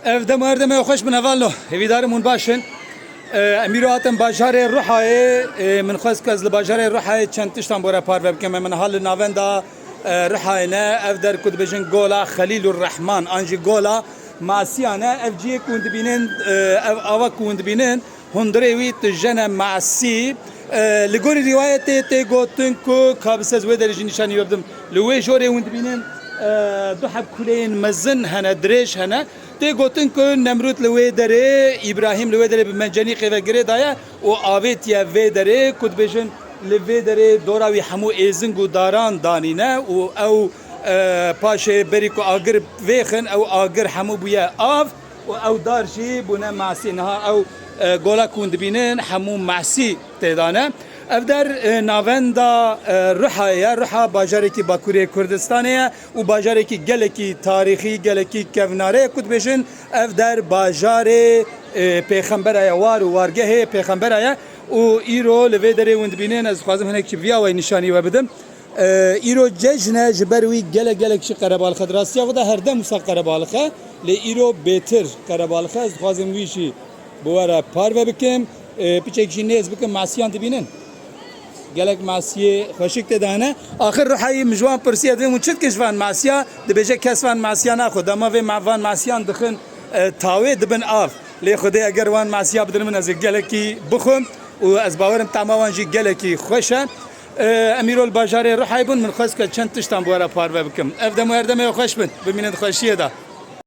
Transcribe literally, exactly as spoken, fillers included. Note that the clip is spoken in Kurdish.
Ev dem û her demê xweş bin hevalno. Hêvîdarim hûn baş in. Em îro hatin bajarê Ruhayê. Min xwest ku ez li bajarê Ruhayê çend tiştan bo re parve bikim. Em niha li navenda Ruhayê ne. Ev der ku dibêjin Gola Xelîlur Rehman an jî Gola Masiyan e. Ev cihê ku hûn dibînin, ev ava ku hûn dibînin, hundirê wî tijene Masî. Li gorî rîwayetê tê gotin ku, ka bi se ez wê derê jî nîşanî we bidim. Li wê jorê hûn dibînin du heb kuleyên mezin hene, dirêj hene. Tê gotin ku Nemrûd li wê derê, Îbrahîm li wê derê bi mencenîqê ve girê daye û avêtiye vê derê, ku dibêjin li vê derê dora wî hemû êzing û daran danîne û ew, e, paşê berî ku agir vêxin, ew agir hemû bûye av û ew dar jî bûne masî. Niha ew, e, gola ku hûn dibînin hemû masî tê de ne. Ev der, e, navenda, e, Ruhayê ye. Ruha bajarekî Bakurê Kurdistanê ye û bajarekî gelekî tarîxî, gelekî kevnare ye ku dibêjin ev der bajarê, e, pêxembera ye, war û wargehê pêxembera ye û îro li vê derê hûn dibînin, ez dixwazim hinek jî viya we nîşanî we bidim. E, îro cejn e, ji ber wî gelek gelek jî qerebalix e. Di rastiya xwe de her dem wisa qerebalix e, lê îro bêtir qerebalix e. Ez dixwazim wî jî bi we re parve bikim. E, piçek jî nêz bikim, masiyan dibînin. Gelek masiyê xweşik tê de hene. Axir Ruhayî min ji wan pirsiye, divê hûn çi dikin ji van masiya? Dibêje kes van masiya naxwe. Dema vê ma-, van masiyan dixin, e, tawê dibin av. Lê Xwedê eger wan masiya bidin min, ez ê gelekî bixwim û ez bawerim tama wan jî gelekî xweş e. E, em îro li bajarê Ruhayê bûn, min xwest ku çend tiştan bi we re parve bikim. Ev dem û her demê xweş bin. Bimînin di xweşiyê de.